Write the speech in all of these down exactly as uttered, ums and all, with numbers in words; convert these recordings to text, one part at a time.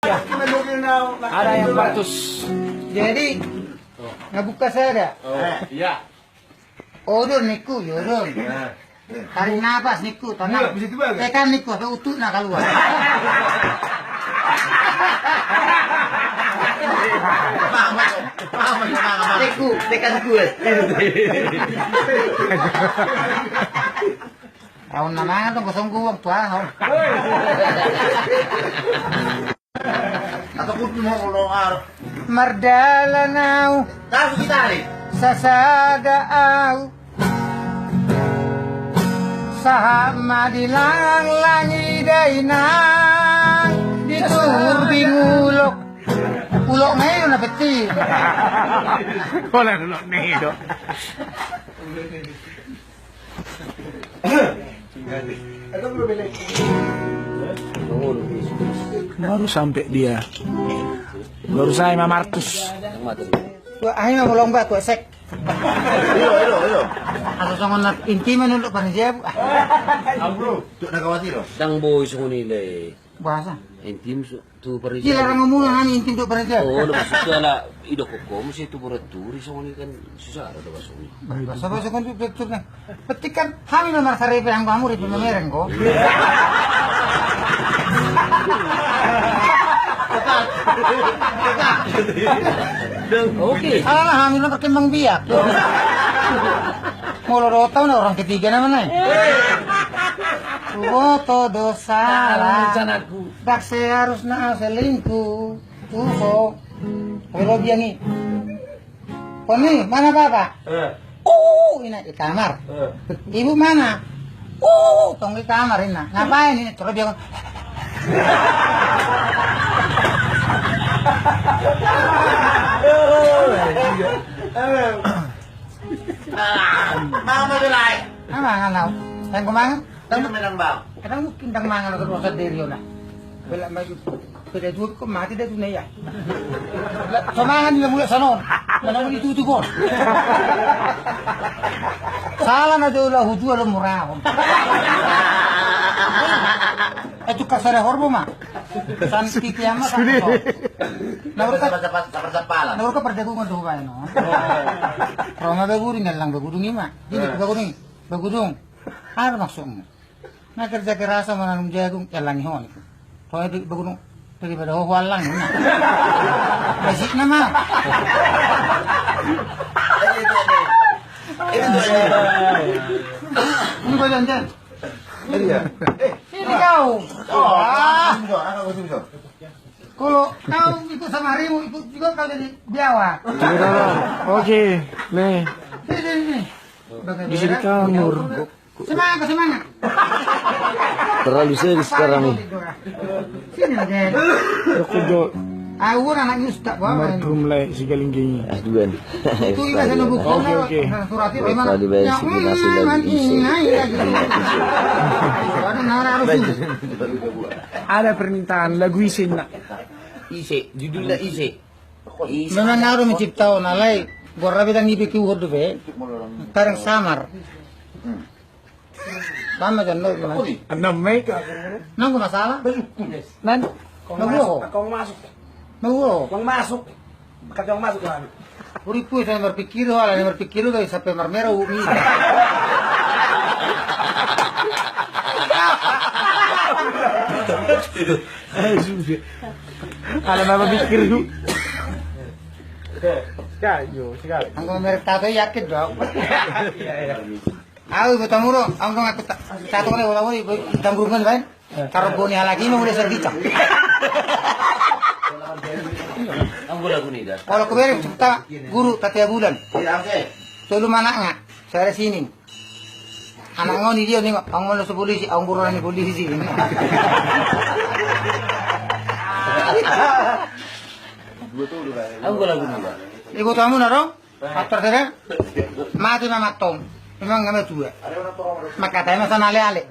Ada yang meletus. Jadi, ngebuka sada. Oh, iya. Odor ningku, ya odor. Tarik napas ningku, tangan. Tekan ningku, sampe ututna kaluar. Teku, tekan kue. Au na mangan tong kosong guang tu aha. Atau kudu mau lo ar. Mardalan au. Tahu kita ni. Sasada au. Sahat ma di langlang i dainang. Di turbing ulok. Ulok na i do na penting. Holan ulok na i do. Baru sampe dia. Baru sae ma martus. Tua, ahi ma bolong ba, tua sek. Ilo, ilo, ilo. Asa songon na inti ma nunduk panitia, Bu. Amro, tua na kawati lo. Dang boi songon i le. Bahasa. Intim so. Tu panitia. Dilarang ngomong nang intim tu panitia. Oh, na maksud tu ala idok koko mesti tu borat turi songon i kan susah ada bahasa ni. Bahasa bahasa kan tu betul kan. Penting kan hami nomor saripe yang kamu ripe memereng ko. Oke. Alah hami nomor kembang biak. Molo do tau na orang ketiga namanya. Boto do sala. Rencanaku. Dak seharusna selingkuh. Tuso. Oi lo biang i. Poni, mana papa? Eh. Oh, ina di kamar. Eh. Ibu mana? Oh, tong di kamar ina. Ngapain ini? Terus dia. Mama belai. Mama nganau. Yang kumangan. Tang menang bang. Kadang mungkin tang mangan ke dosa diri ona. Bela maju. Beda dua ko mati dah dunia ya. So mangan dia mulai sanon. Mana mau ditutup pon. Salah na jauh lah hujua lo murah. Eh tu kasar horbo ma. San titi ama kan. Nah, urut kan. Sabar-sabar, sabar-sabar. Nah, urut kan perdagangan tuh kayak no. Roma bagudung ngelang bagudung ima. Jadi bagudung. Bagudung. Apa maksudmu? Na kerja keras sama nanam jagung, ya langi honi. Kau itu bagudung daripada ho ho alang. Basik nama. Ini badan jan. Iya. Ini kau. Oh, ah. Kalau kau ikut sama harimau, ikut juga kau jadi biawak. Oke, nih. Sini, sini, sini. Bisa di kamar. Semangat, semangat. Terlalu serius sekarang nih. Sini, Raden. Aku do. Aku anak nyustak, Bang. Merhum lai si Galingging. Ah, dua nih. Itu iba sana buku. Oke, oke. Surat itu memang. Tadi bayar si Binasi lagi. Ada nara harus. Ada permintaan lagu isi nak. Ise, judulna Ise. Memang na do mencipta on alai. Gora be dang ibe ki uhur dope. Tareng samar. Bama jan no gimana? Anam mai ka. Nang guna salah. Nan. Kau masuk. Kau masuk. Mau. Kau masuk. Kau masuk kan. Uripu saya berpikir, wala berpikir udah sampai marmera umi. Ada apa pikir tu? Anggo merek tato yakin dong. Au ibu tamu do, anggo ngaku tato kan bola bola ibu tambrukan kan. Taro boni halak ini mulai sergita. Anggo lagu ni da. Kalau kubereng cerita guru Tatea Bulan. Tolu manakna, saya sini. Anak ngoni dia ni, ang mana sa polisi, ang buruan ni polisi. Ang gula gula. Ibu tamu na dong? Aktor saya mati ma mattong. Memang nggak tua. Maka tanya masa ale ale.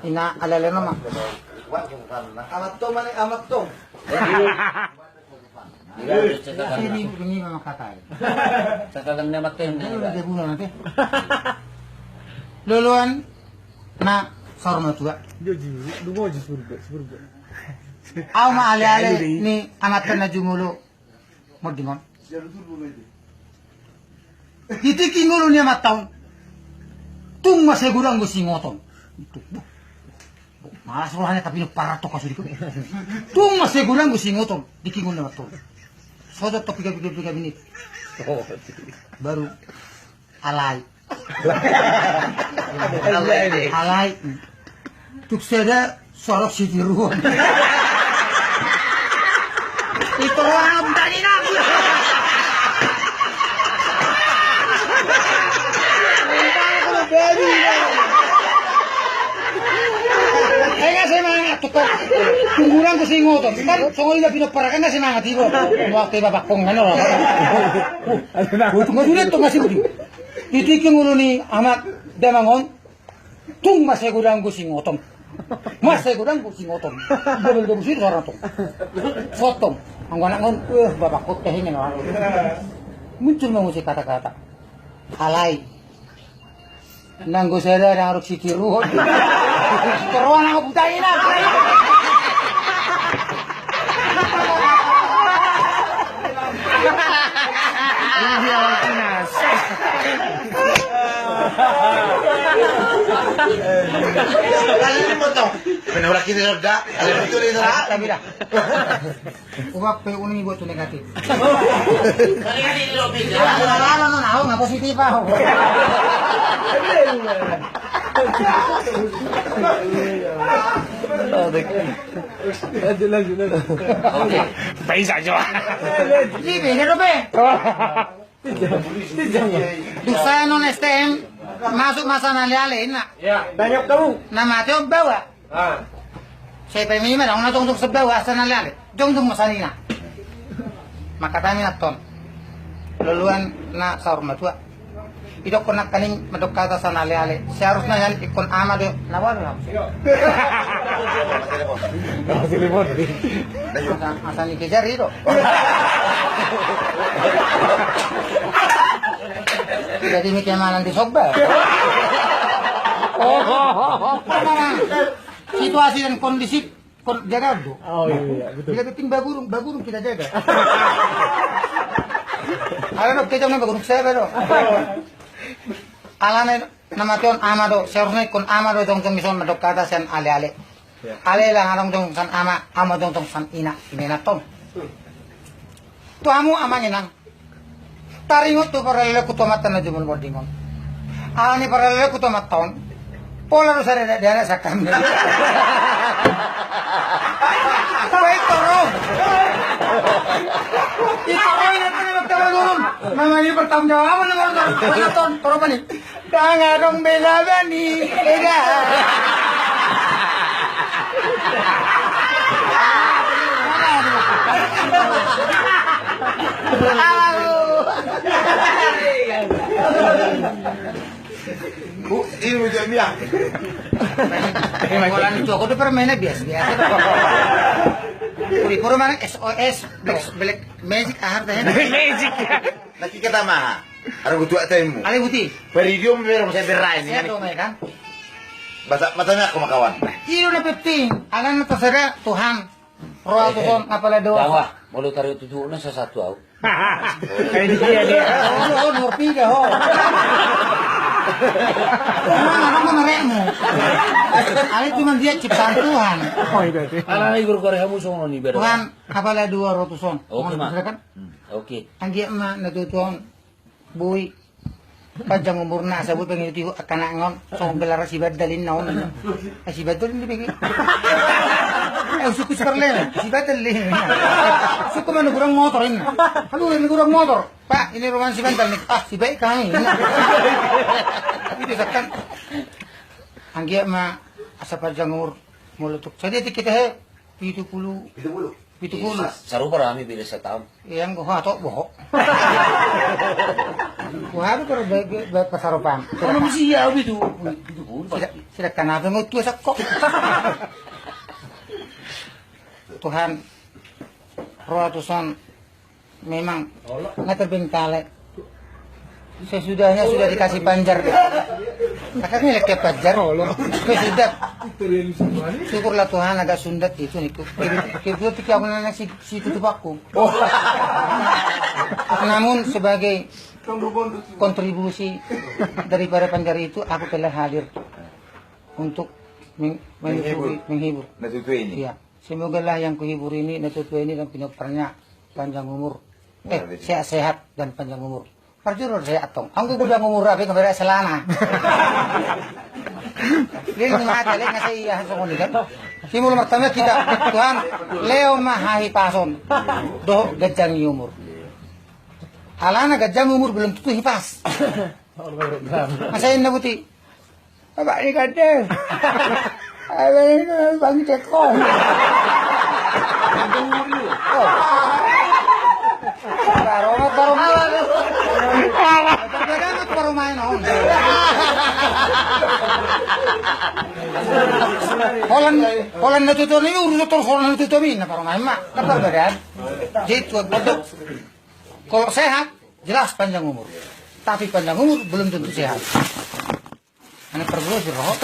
Ina ale ale nama. Amattong mana amattong. Ini bunyi memang kata. Catatan dia mati. Dia bulan nanti. Luluan na saur matua. Dia ji, lu mau ji surga, surga. Au ma ale-ale ni amanta na jumolo. Mording on. Di tingki ngolu ni amanta on, tung ma sai godang do singoton. Malas rohana, tapi no parat to kasudiko. Tung ma sai godang do singoton di tingki ngolu ni amanta on. Sotot to piga, piga, piga menit. Baru alai. Alai. Tuk sada sorok sitiruon. Itu orang tadi nak. Enggak semangat tukang. Tungguran kesingoton. Kan songon ida pinompar kan enggak semangat ibo. Waktu bapak kong kan orang. Tunggu dulu tuh masih budi. Di tingki ngolu ni amak damang on, tung ma sai godang do singoton. Ma sai godang do singoton. Dobel dobel sini orang tong. Sotong. Anggo anak on, eh, bapak kok kehengen orang. Muncul ma muse kata-kata. Alai. Nanggo sada nang ruk sitiruon. Sitiruon nang buta ina. Ini dia Alkinas. Kali ini potong. Benar kita sudah. Kali itu dia serah. Tapi dah. Uap pe uni buat tu negatif. Negatif lo bisa. Alah, alah, alah, alah, nggak positif ah. Lanjut, lanjut, lanjut. Oke. Bisa, coba. Ini beda, Robe. Dung sae on S T M, masuk ma sian ale-ale, inna. Ya, banyak tahu. Na mate on baoa. Ah. Sai pe mima dong, na jongjong sian baoa, sian ale-ale. Jongjong ma sian ina. Mangkatai ma inanta on. Loloan na saur matua. Idokkon nangkaning mandok hata sian ale-ale. Seharusna nian ingkon ama do. Na baru na. Telepon. Telepon. Masa ni kejar i do. Jadi mikir manan di sogba. Situasi dan kondisi kon jaga do. Oh iya, betul. Bila penting bagurung, bagurung kita jaga. Ala no kejam na bagurung saya do. Alana na mate on ama do, seharusna ingkon ama do jongjong dison mandok hata sian ale-ale. Ya. Ale lang adong jongjong sian ama, ama jongjong sian ina, ina inanta on. Tu hamu amang inang. Taringot tu paraleku tu amanta na jumolo mording on. Alani paraleku tu amanta on. Pola do sada dakdanak sian hami. Baik toro. Itu oi nanti na bertanggung jawab. Nama ini bertanggung jawab nama bertanggung jawab. Toro pani. Dang adong bela bani eda. Ini macam dia. Kalau itu aku tuh permainan biasa-biasa. Pura-pura mana S O S, black, black magic, ah, harta ya. Magic. Nanti kata mah. Ada butuh ataimu. Ale buti. Paridium biar bisa berai ini. Saya dong ya kan. Baca matanya aku makawan. Iyo na penting. Alana na tasada Tuhan. Roa tu son apala doa. Tawa, molo taruh tujuh na sasatu au. Kayak dia dia. Oh, oh, norpi dah ho. Mana mana rekmu. Ale cuma dia ciptaan Tuhan. Oh, itu sih. Alana igor gore hamu songon i beda. Tuhan apala dua ratus on. Oke ma. Oke. Anggiat ma na tutu on. Boi. Panjang umurna asa boi pangihuthon angka anakna on. Songon gelar si Bandal inna on. Eh, si Bandal inna bege. Eh, usukku si Parlemen si Bandal inna. Usukku mana gurang motor inna. Halo, ini gurang motor. Pak, ini rumah si Bandal nih. Ah, si baik kami. Itu kan. Anggiat ma asa panjang umur. Molo tuk sadia tingki ta he. Pitu pulu. Pitu pulu. Pitu pulu. Sarupa do hami beda sataon. Iya, anggo ho atok boho. Wah, aduh, kalau baik, baik, baik pasarupan. Kalau mesti ya, pitu. Pitu pulu, pasti. Sedangkan apa mau tua sakko. Tuhan, roa tu son memang na terbengkalai. Sesudahnya sudah dikasih panjar. Kakak ini lagi panjar. Sudah. Syukurlah Tuhan agak sundat gitu nih. Kedua tiga aku nanya si, si tutup aku. Namun sebagai kontribusi daripada panjar itu, aku telah hadir untuk meng- menghibur. Menghibur. Nah, itu ini. Iya. Semogalah yang kuhibur ini, na tuatua ini dan pinoparna panjang umur. Eh, sehat-sehat dan panjang umur. Parjolo sehat tong. Anggo gudang umur apa, kembali selana. Dia nggak ada, lihat nggak saya iya, langsung ini kan. Simul pertama kita, Tuhan, Leo maha hipason. Dohot ganjang umur. Alana ganjang umur belum tentu hipas. Masa ini buti. Bapak ni kade. Abang ni bang cekong. Baromat, baromat. Baromat, baromat. Holan, holan na tutu ni urus terus holan na tutu mina baromat ma. Dapat badan. Jadi tuan pondok. Kalau sehat, jelas panjang umur. Tapi panjang umur belum tentu sehat. Anak perlu si roh.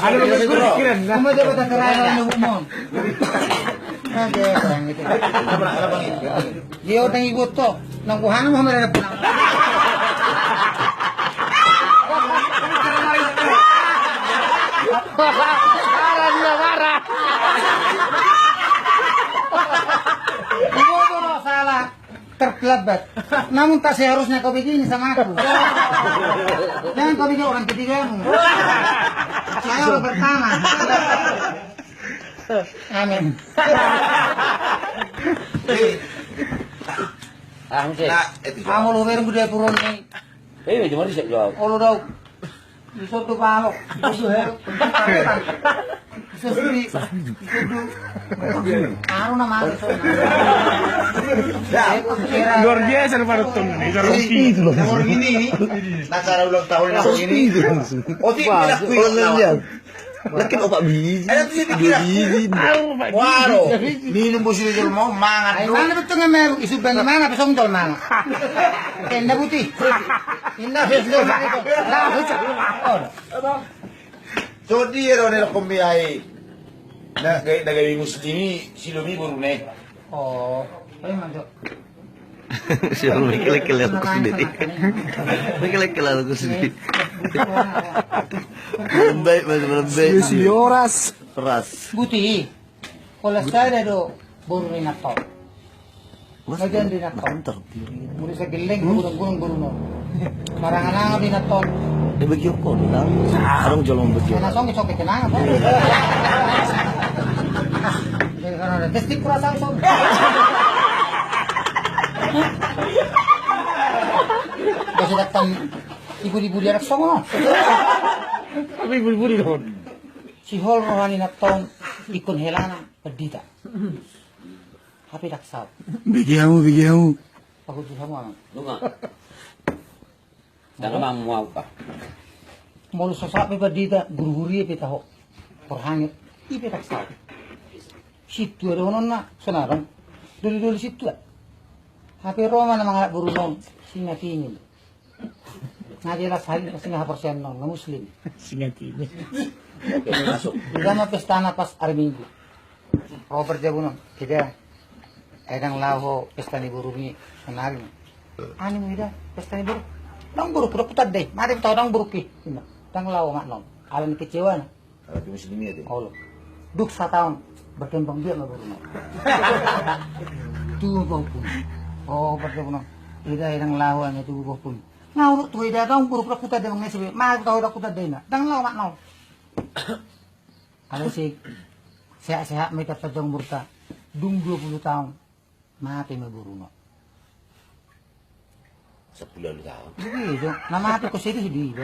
Ada perlu si roh. Cuma dia kata terakhir yang umum. Oke, kurang gitu. Dia orang ibu tuh, nang kuhana mau mereka pulang. Marah dia, marah. Ibu tuh salah. Terlambat. Namun tak seharusnya kau begini sama aku. Jangan kau begini orang ketigamu. Saya orang pertama. Amin. Amin. Amin. Amin. Amin. Amin. Olo dau. Iso tu balok, iso tu hel. Iso suri, iso tu. Anu nama iso. Luar biasa lu parut tong ini, kalau Jadi, ini. Nomor ini, acara ulang tahun yang ini. Otik pindah kuil lawan. Laki opat biji, dua biji. Waro, minum bos ini jelma mangan. Ai mana betul ngemeru, isu bani mana, pesong jol mana. Tenda putih. Indah, indah, indah. Nah, lucu. So dia ro nero kombi ai. Na gai na gai muslimi silomi borune. Oh, memang jo. Siapa mikir-mikir aku sendiri. Mikir-mikir aku sendiri. Malam baik, Mas, malam baik. Horas. Horas. Buti. Kalau sada do boru ni Naton. Bagian di Naton. Muli sageleng, gunung-gunung boru no. Marangan-angan di Naton. Dia bagi kau dah. Arung jolong bagi. Karena song song kenang apa? Jadi karena ada testik kurasa song. Kasih datang ibu-ibu di anak song. Tapi ibu-ibu di Naton. Si hol roha ni Naton ikon helana pedita. Hape ndang saut. Bege hamu, bege hamu. Pahutu hamu amang. Nunga. Dang amang mu au pa. Molo so saut pe pandita, guru-guru i pe taho. Porhanget. I pe ndang saut. Sintua dohononna, sonadong. Doli-doli sintua. Hape ro ma na mangalap boru on, singa tingin. Na jelas hal ini pasti na haporseaon on, na muslim. Singa tingin. Oke, masuk. Uda ma pestana pas ari Minggu. Ro parjabun on, ida. Ai ndang laho pesta ni borumi sonari. Ani mu ida, pesta ni boru. Ndang borukku, ndang hutanda i. Mate hutanda ndang borukki. Ndang laho mak non. Ala ni kecewana. Ala tu muslim i ate. Olo. Dung sataon berkembang biak ma boru non. Tubu bohpun. Oh, berkembang. Ida ndang laho ane tubu bohpun. Nga uruk tu ida ndang borukku, ndang hutanda mangese be. Mate hutanda ndang hutanda ina. Ndang laho mak non. Alai si sehat-sehat ma hita panjang umurta. Dung dua puluh taon mate ma boru on. Sampulu ualu taon. Iya, na mate ko sedih di.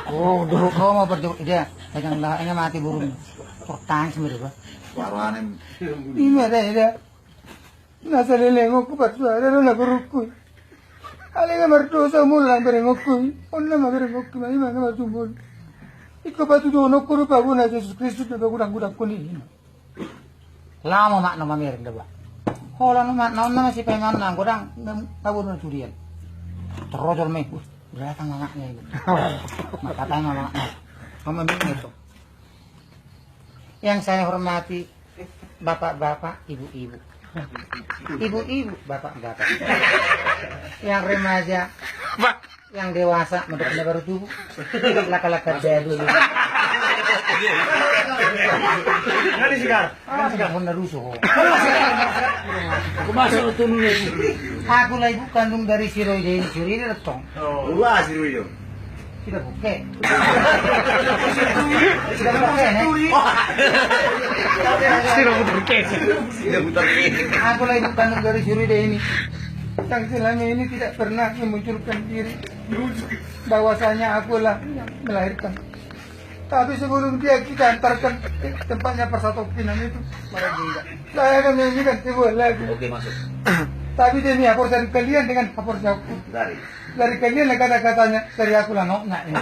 Oh, dohot ro ma parjolo ida. Ndang laho, nga mate boru on. Tertangis ma ida ba. Ima da ida. Na salelengonku parsuada do na borukku. Alai nga mardosa molo na berengonku i. On nama berengonku, ima na marjumul. Ingkon patuduhononku do paguna Jesus Kristus do paguna gudangku ni. Laho ma mak non mamereng da ba. Holan ma, na on nama si pengan nang godang, na bodo na tudian. Terojol me. Udah datang anaknya itu. Maka tanya anaknya. Mama minta itu. Yang saya hormati, bapak-bapak, ibu-ibu. Ibu-ibu, bapak-bapak. Yang remaja, yang dewasa, mendekatnya baru tubuh. Laka-laka dulu. Nggak disikat. Ah, nggak pernah rusuh. Aku masuk ke tubuhnya. Aku lah ibu kandung dari si Roy, dari si Roy datang. Oh, wah, si Roy dong. Tidak buke. Tidak buke, ne? Tidak buke. Aku lah ibu kandung dari si Rida ini, yang selama ini tidak pernah memunculkan diri bahwasanya akulah yang melahirkan. Tapi sebelum dia kita antarkan ke tempatnya persatopinan itu, saya akan menyanyikan sebuah lagu. Oke, masuk. Tapi demi haporsean kalian dengan haporseanku. Dari. Dari kalian lah kata-katanya, dari aku lah nokna ini.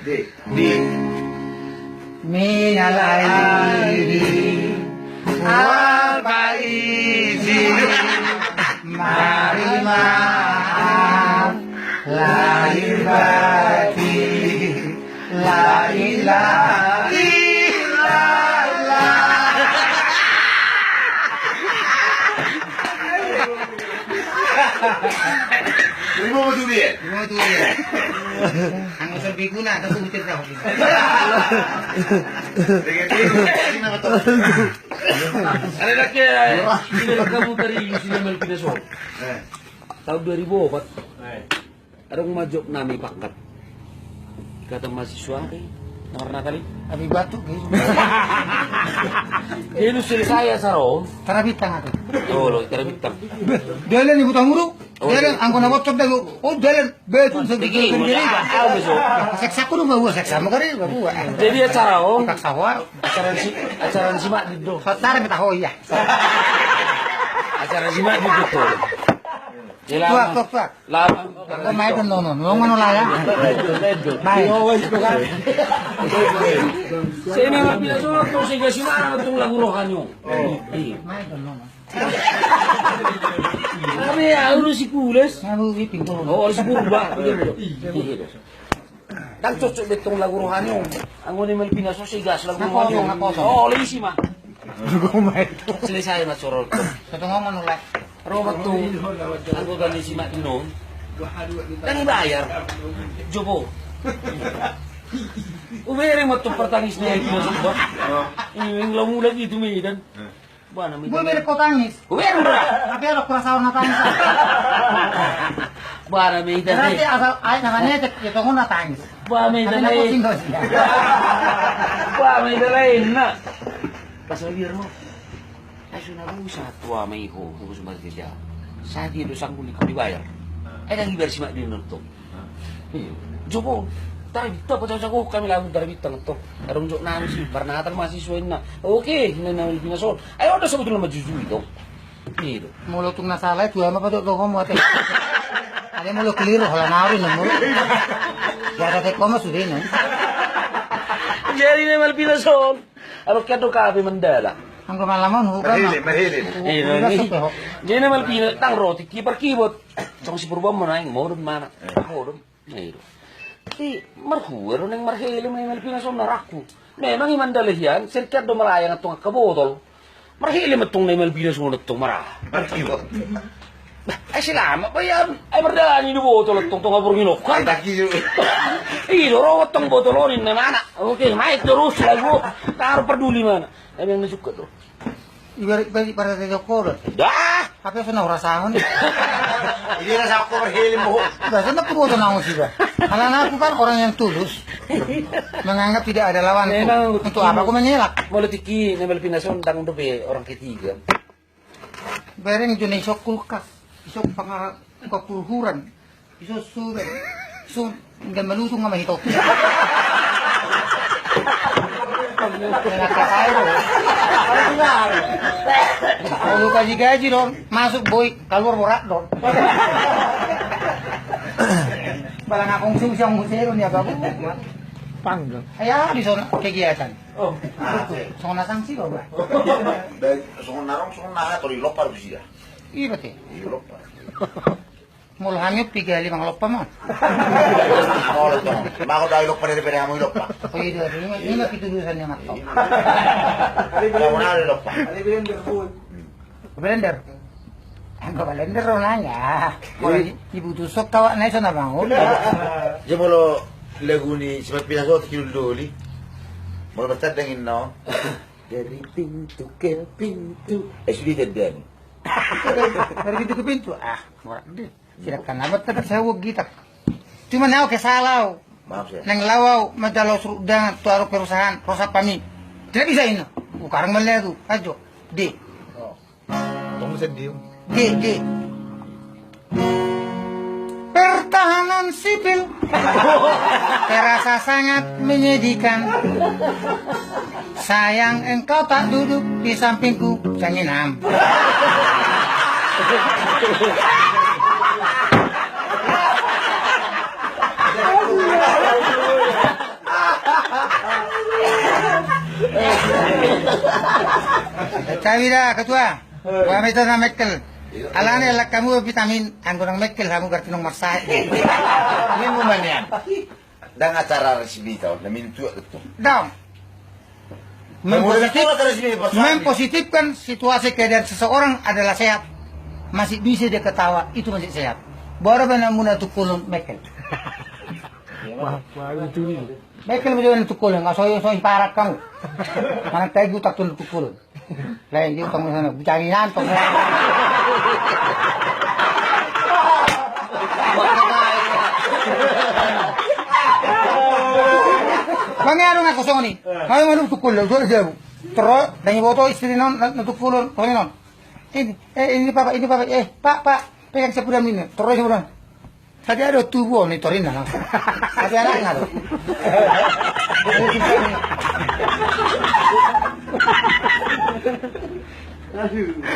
Di. Di. Minal aidin wal faizin. Mari maaf lahir batin. La ilaha illallah. Terima kasih, ya. Terima kasih, ya. Ang usah biguna, tapi ucil tahu. Ada lagi, eh, ini kamu dari sini main pindah soal. Eh. Tahun dua ribu empat. Eh. Adong ma jok nami pangkat. Kata mahasiswa, oke. Nomor nakali. Abi batu, gitu. Dia lu selesai ya, Saro. Tara Bintang aku. Oh, lo, Tara Bintang. Dalan ibu tamuru. Oh, dalan, iya. Angkon abot cok dago. Oh, dalan. Betul, segitu. Seksa kudu bawa, seksa mau kari bawa. Jadi acara, oh. Paksa hoa. Acara si, acara si Mak Dindo. Satar minta ho, iya. Acara si Mak Dindo tuh. Tuak, tuak, tuak. Lama. Aku main kan nono, nono mana lah ya? Main. Saya memang biasa waktu saya kasih mana tuh lagu rohani. Iya. Main kan nono. Tapi ya, lu si Kules. Nah, lu ipin tuh. Oh, si Purba. Iya. Kan cocok betong lagu rohani on. Anggo ni Malvina so sigas lagu rohani on. Ngapa, ngapa, ngapa? Oh, lisi ma. Selesai ma sorol. Satu ngomong lah. Romat tu. Anggo gani si Mak Dinon. Dan dibayar. Jobo. Ubereng ma tu pertangis ni Malvina so ba. Ini lamu lagi tu Medan. Bana me. Gue bere kau tangis. Gue bere. Tapi ada perasaan na tangis. Bana me ita. Berarti asal air na netek ya tongon na tangis. Bana me ita lain. Bana me ita lain na. Pas lagi ro. Asu na busa tua ma iho, busa markerja. Sadia do sanggul dibayar. Ai dang ibayar si Mak Dinon tu. Iya. Jobo, Tara Bintang, apa cakap kami lagu Tara Bintang tu. Adong jok nami si Barnata mahasiswa inna. Oke, inna na Malvina son. Ayo ada sebetulnya maju jui dong. Iya dong. Molo tung na salah itu ama pada toko mau ate. Ada molo keliru holan na ori na molo. Ya ada teko mah sudah ini. Jadi na Malvina son. Alo kian do kafe mandala. Anggo malam on huka. Berhilim, berhilim. Iya, jadi na Malvina tang roti kibar kibot. Cong si Purba mau naik modom mana? Modom. Iya. Di marhua do neng marhelem neng Malvina son na raku. Memang i mandala hian, sirkian do malayang antong angka botol. Marhelem antong neng Malvina son antong mara. Marhua. Ai selama bayan, ai mardalani do botol antong tong aborngin on. Ai taki. Iya do ro antong botol on inna mana. Oke, main terus lagu. Taro parduli mana. Ai memang na suka do. Ibarat balik pada tadi kolot. Dah. Apa sana orang sahun? Ini rasa aku berhilim bu. Biasa nak perbuatan aku sih bah. Karena aku kan orang yang tulus, menganggap tidak ada lawanku. Memang untuk apa aku mengelak? Molo tiki nembel pinason tang dope orang ketiga. Bereng jone isok kulkas, isok pangarak, buka purhuran. Iso sude. Sun, nggak melusung sama hito. Kalau kasih gaji dong, masuk boy, keluar borak dong. Balang akong sung siang musero ni apa? Panggang. Ai aha di son kegiatan? Oh. Songon na sanksi do, Pak. Songon na rong, songon na aha, tori lompa do tusi da. Iya, berarti. Iya, lompa. Molo hami piga lima lompa ma. Molo tong. Mako dai lompa dari pere hamu lompa. Oh iya, dari lima, lima pitu dosa ni anak tong. Iya. Kamu nari lompa. Blender. Anggo blender ro nanya. Jadi, dibutuh sok kawak na iso na bangun. Jadi molo lagu ni sipat pinaso tu kidul doli. Molo bertandang inno. Dari pintu ke pintu. Eh, sudah jadi. Dari pintu ke pintu. Ah, murah deh. Tidak kan apa tetap saya gua gitak. Cuma nau ke salau. Maaf ya. Nang lawau majalo surut dengan tu aro perusahaan, perusahaan pami. Tidak bisa ini. Ukarang melihat tu. Ajo. Di. Oh. Tong sedih. Di, di. Pertahanan sipil. Terasa sangat menyedihkan. Sayang engkau tak duduk di sampingku, janginam. Cawi da, ketua. Wah, itu na mekkel. Alani elak kamu vitamin, anggo nang mekkel kamu berarti nang marsahit. Ini mau manian. Ndang acara resmi tau, na mintuak tu. Dong. Mempositif, mempositifkan situasi keadaan seseorang adalah sehat. Masih bisa dia ketawa, itu masih sehat. Baru benar muna tukulun mekkel. Wah, wah, itu nih. Mekkel benar tukulun, nggak soy soy parak kamu. Mana kayak gutak tuh tukulun. Lain juga kamu sana, bicara nantong. Bang ya, lu nggak kosong nih. Mau mau tukulun, dua jam. Terus, dan ibu tuh istri non, non tukulun, tukulun non. Ini, eh, ini papa, ini papa, eh, pak, pak, pegang sepeda ini, terus sepeda. Tadi ada tubuh nih torinna langsung. Tadi anaknya tuh.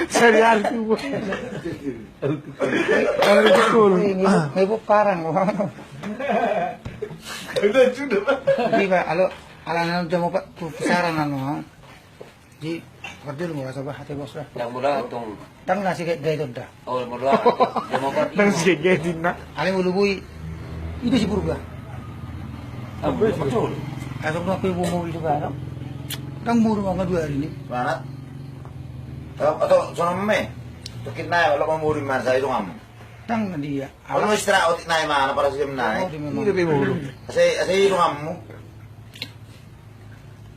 Sari-sari tubuh. Kalau di sekolah. Ini, ini parang. Udah sudah. Pak, alo, ala nang jamu, Pak, tu kisaran anu. Di, parjolo molo so bah, ate bos lah. Ndang molo tong. Ndang na sigaet-gaet on da. Oh, molo tong. Dia mau parti. Ndang sigaet-gaet inna. Ale molo boi. Itu si Purba. Ah, betul. Asal na pe bomo itu kan. Ndang molo manga dua hari ini. Mana? Atau, atau sono me. Tokin na, kalau mau murim masa itu kamu. Ndang na dia. Kalau istirahat otik nai mana para sejam nai. Oh, di mana? Ini lebih mulu. Saya, saya itu kamu.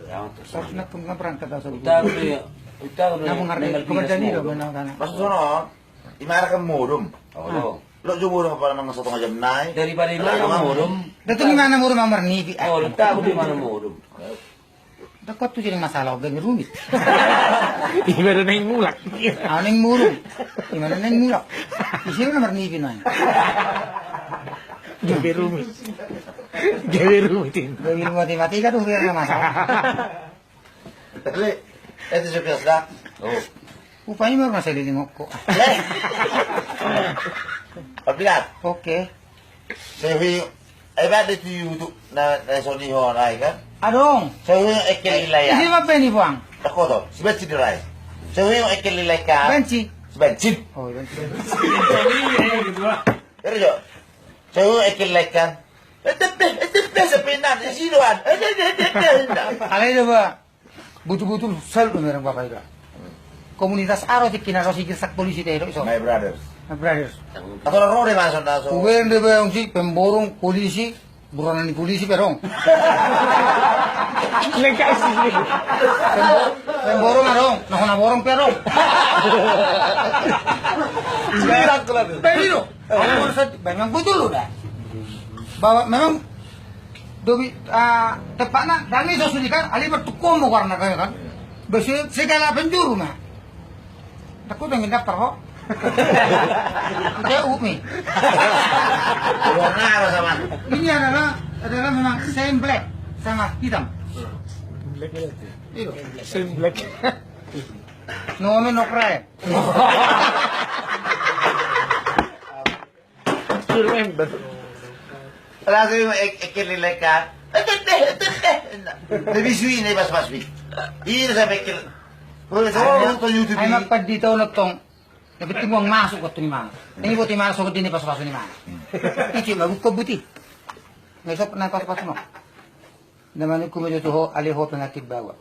Pas na pun kan berangkat asal. Utar tu ya. Utar tu ya. Nabung harga pekerjaan ini loh, benar kan? Pas sono, imara kan modom. Oh, lo. Lo jo modom apa nang satu jam nai. Daripada imara modom. Datang di mana modom amar nipi. Oh, letak di mana modom. Dakot tu jadi masalah, ogan rumit. Imara naeng mulak. Ah, naeng modom. Imara naeng mulak. Isi lo amar nipi nai. Gabe rumit. Gabe rumit ini. Gabe rumit matematika tu biar nggak masalah. Tapi, itu sudah sudah. Oh. Upaya mah masa di lingok kok. Abdiat. Oke. Sewi, eh, ba di tu YouTube na, na soni ho rai kan? Adong. Sewi ekel ilai. Isi ma beni buang. Tako to, si bensin rai. Sewi ekel ilai kan? Bensin. Si bensin. Oh, bensin. Jadi jo. Saya ekel lekan. Etepe, etepe sepinan, isi doan. Etepe, etepe. Alai do ba. Butul-butul sel do mereng bapak ida. Komunitas aro ti kina rosi girsak polisi te do iso. My brothers. My brothers. Atau rore masuk naso. Uwen de ba si pemborong polisi, buronan ni polisi pe dong. Lekas. Pemborong adong, nah na borong pe dong. Bilang tu lah tu. Baik itu. Aku merasa memang betul udah. Bahwa memang dobi, ah, tepatna dang iso sudikan, ali bertukum bukan na kaya kan. Besi segala penjuru mah. Takut dengan daftar ho. Dia umi. Warna apa sama? Ini adalah, adalah memang same black sama hitam. Black. Iya. Same black. No women, no cry. Still member. Langsung ek-, ekel lekan. Etepe, Lebih sui na i, pas-pas bi. Ina sai pengkel. Ai ma pandita on tong. Na penting uang masuk waktu ni mana. Ini buat imana sogot ini, pas-pas ni mana. Icip ma buka buti. Ngai sop na pas-pas no. Na manungkun ma jo tu ho, ale ho pengakit bawa.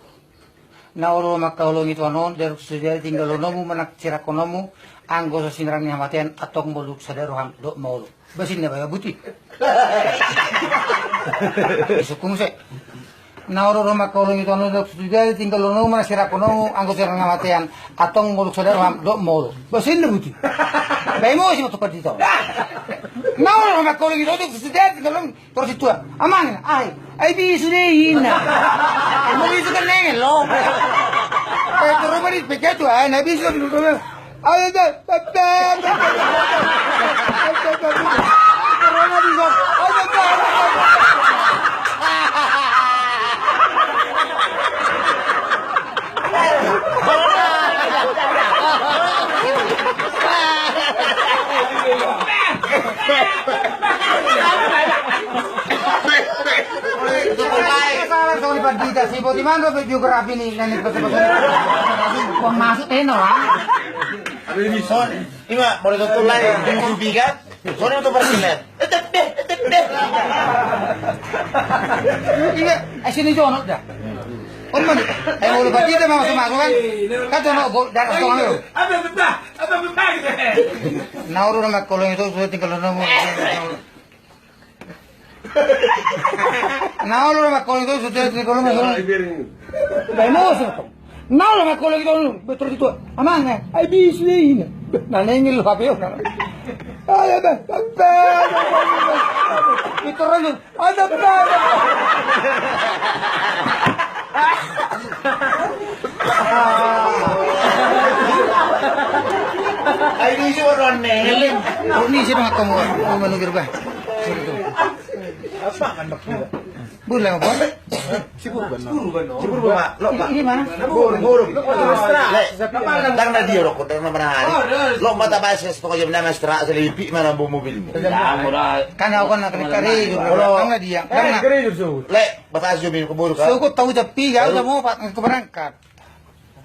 Na olo mangkaholongi tuan on, daruk sujari tinggal lonomu, manang sirangkononmu, anggo so sinirang ni hamatean, antong moluk sada roham, dok ma olo. Basin na bawa buti. Isukku muse. Na olo mangkaholongi tuan on, daruk sujari tinggal lonomu, manang sirangkononmu, anggo sinirang ni hamatean, antong moluk sada roham, dok ma olo. Basin na buti. Baimo si matu pandita on. Na olo mangkaholongi tuan on, daruk sujari tinggal lonomu, Torus i tua, amang, ai, ai bisu do i, ninna. Ai bisu kan nengel lo. Ai torus ma di peke tua, ai na bisu. Ai da, da, da, da. Ai da, da, da. Corona bisa. Ai da, da, da. Salah, salah, pandita, si boti mano pe biografi ni nani, pas-pas. Uang masuk teno, ah. Ima, mulai tutup lagi, di YouTube kan? Soalnya untuk persilet. Etep deh, etep deh. Iya, eh, sini jonok dah. On mandi. Eh, udah berarti dia mau masuk kan? Kan jonok, darah setengah lo. Apa betah? Apa betah? Nah, udah nama kolong itu sudah tinggal nomor. Nah, udah nama kolong itu sudah tinggal nomor. Baimo, so. Na olo mangkaholongi tuan on, betul itu. Amang, eh, ai bisu do i, ninna. Na nengel lo hape on. Ai, ai, ai, ai, ai. Itu raja. Ai, ai, ai, ai. Ai bisu do i, ninna. Oh, ini siapa ngaku mau, mau menukar, bah. Apa kan, Bang? Bulan apa? Si Purba, no. Si Purba, no. Si Purba, Mak. Lo, Mak. Ini, ini mana? Burung, burung. Lo, Mak. Mesra. Le, ndang na dia rokok, ndang na manahari. Oh, lo, mata bas, setengah jam nama mesra, selipik mana bom mobilmu. Kan aku kan nak kare, kare, kare, ndang na dia. Ndang na. Le, batas jom ini ke burung, kan? Suku tahu japi, kau tahu mau, Pak, ke berangkat.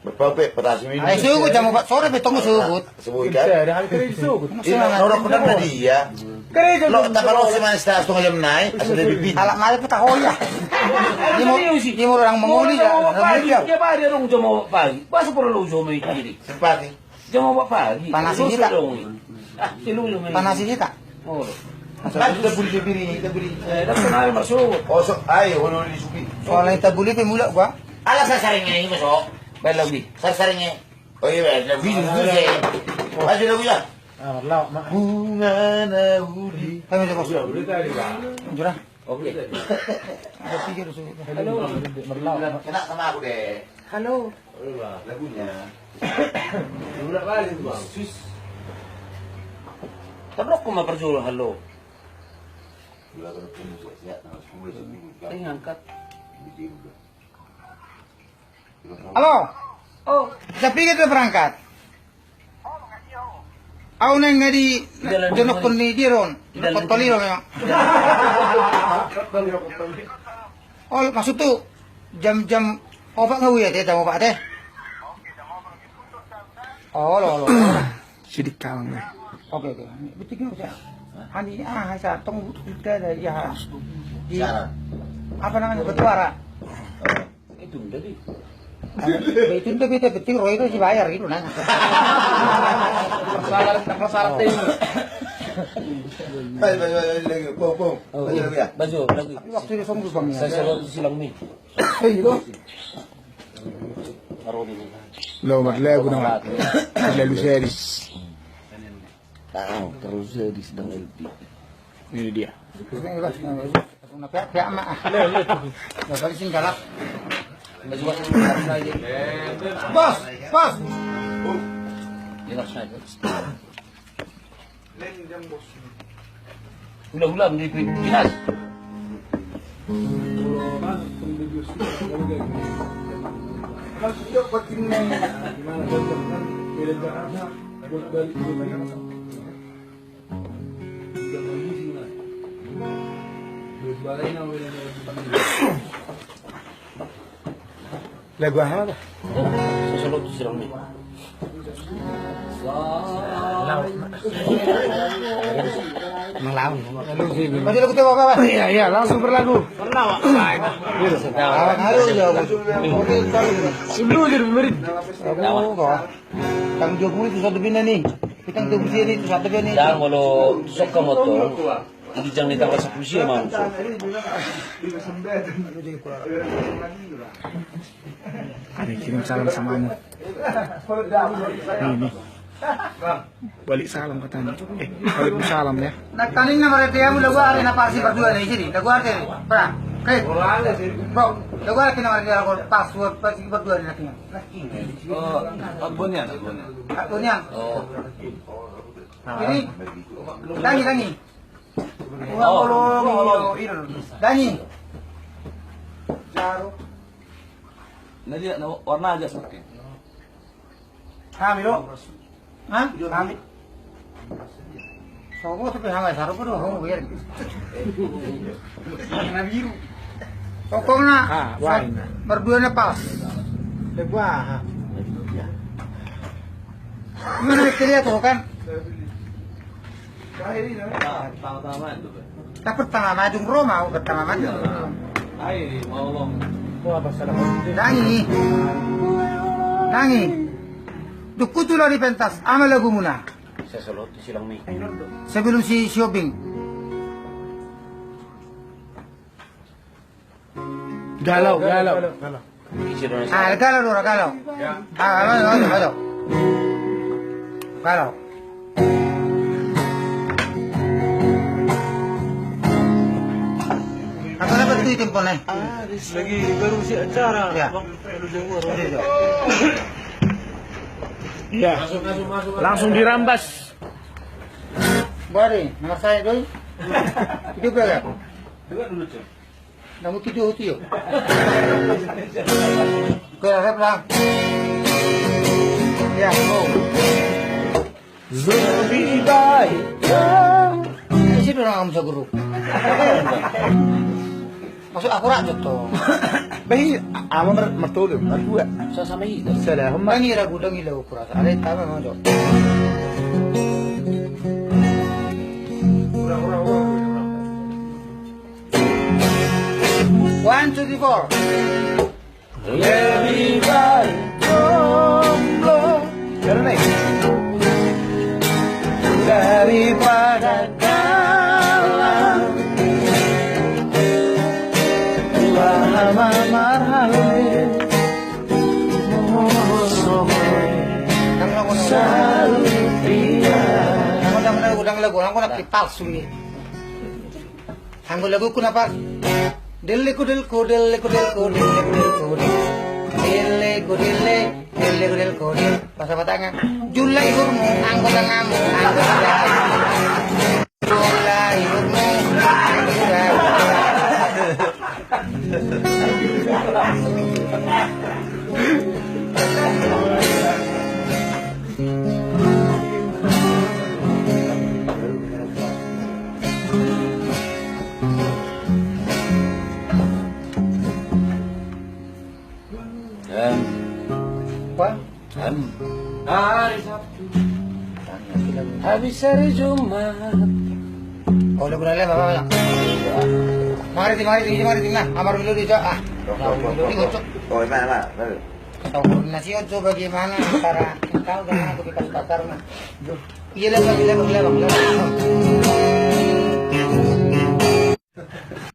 Berpau pe, patasi minum. Ai, sugut, jam opat sore pe tong sugut. Subuh ikan. Bisa, ada hari kering sugut. Ina, norok pedang tadi, ya. Kering sugut. Lo, tak kalau si Manis tak setengah jam naik, asal dia bibit. Alak mari pe taho, ya. Dia mau, dia mau orang menguli, ya. Dia apa dia dong jam opat pagi? Masa perlu jam itu? Sempat, nih. Jam opat pagi. Panas hita. Ah, si Lulu main. Panas hita. Oh. Kan kita buli, kita buli, kita buli. Eh, dah kenal masuk. Oh, sok, ayo, hulu di supi. Soalnya kita buli pe mulak gua. Ala sasaring ini, masuk. Baik lagi. Sasaring ini. Oh iya, baik lagi. Bisa, bisa. Maju lagi, ya. Ah, marlaok, Mak. Bunga na uli. Kami coba. Jurah. Oke. Ada tiga di sini. Halo. Kena sama aku deh. Halo. Lagunya. Udah balik, Bang. Sus. Terus aku mau perjual halo. Ini angkat. Halo. Oh. Tapi kita berangkat. Au naeng na di jonokkon ni dia do on. Kottol i do memang. Ol, maksud tu jam-jam opat nga uya te, jam opat te. Olo, olo. Sidik kalang deh. Oke, oke. Betik ni usia. Ani ah, sa tong kita ada ya. Di apa namanya, Batuara. Itu udah di. Itu udah, beta penting roy itu dibayar gitu nah. Persyarat, persyarat ini. Baik, baik, baik, lagi, pom, pom. Oh, iya. Baju, lagi. Tapi waktu itu songguh, Bang, ya. Saya selalu silang nih. Iya, loh. Lo, marlagu nama. Terlalu serius. Ah, terlalu serius dengan L P. Ini dia. Nah, pihak, pihak mak. Nah, tadi sini galak. Bos, bos. Hula-hula di Pinas. Lagu aha ma? Oh, so saluhut tu si Romi. Manglaun. Berarti lagu tebo apa, Pak? Iya, iya, langsung berlagu. Pernah, Pak. Iya, sudah. Ayo, ya, Bos. Oke, tahu ini. Dulu jadi pemberi. Aku kok. Tanggung jawab itu satu bina nih. Kita tunggu sini itu satu bina nih. Jangan, kalau suka motor. Jadi jangan ditanggal sepuluh sia mau. Ada kirim salam sama anu. Ini. Balik salam katanya. Eh, waalaikumsalam ya. Nah, tadi nama rete yang udah gua ada napa sih berdua nih jadi. Udah gua ada nih. Pernah. Oke. Bro, udah gua ada nama rete yang pas buat pas berdua nih nantinya. Oh, oh, Bonian, Bonian. Bonian. Oh. Ini. Tangi, tangi. Dangi. Nah, dia, nah, warna aja semakin. Kami lo. Hah? Kami. Sobo tu pe hanga saro podo ho biar. Warna biru. Pokokna. Ah, wah, ini. Berdua na pas. Lebu aha. Mana kita lihat tuh kan? Tapi pertama madung Roma, pertama madung Roma. Dangi. Dangi. Dukku tu lari pentas, ama lagu muna. Sebelum si shopping. Galau, galau. Ah, galau, galau, galau. Galau. Apa dapat itu tempo nih? Lagi baru si acara. Ya. Iya. Langsung dirambas. Bari, nama saya doi. Itu berapa? Dua dulu, Cok. Namu tujuh tio. Oke, rap lah. Ya, go. Lebih baik. Isi dulu nama saya guru. Maksud aku rak jotto. Bahi ama mer mertolu, merdua. Sama itu. Sudah, hamba. Dangi ragu dangi lagu kurasa. Ada yang tahu mau jotto. One, two, three, four. Lebih baik jomblo. Karena ini. Daripada kalah. Dua hama marhale. Selalu dia. Aku udah, udah lagu, aku udah palsu nih. Anggo laguku na pas. Delle kudel kudel kudel kudel kudel kudel. Delle kudel, delle kudel kudel. Pas apa tangan? Jula ihurmu, anggo tanganmu, anggo tanganmu. Jula ihurmu, anggo tanganmu. Em. Apa? Em. Hari Sabtu. Habis hari Jumat. Oh, udah, udah, udah, udah. Mari, mari, mari, mari, nah, amar dulu di, ah. Oh, enak, enak, enak. Tahu koordinasi, oh, coba gimana cara tahu dengan aku di pas pasar, nah. Iya, lewat, lewat, lewat, lewat.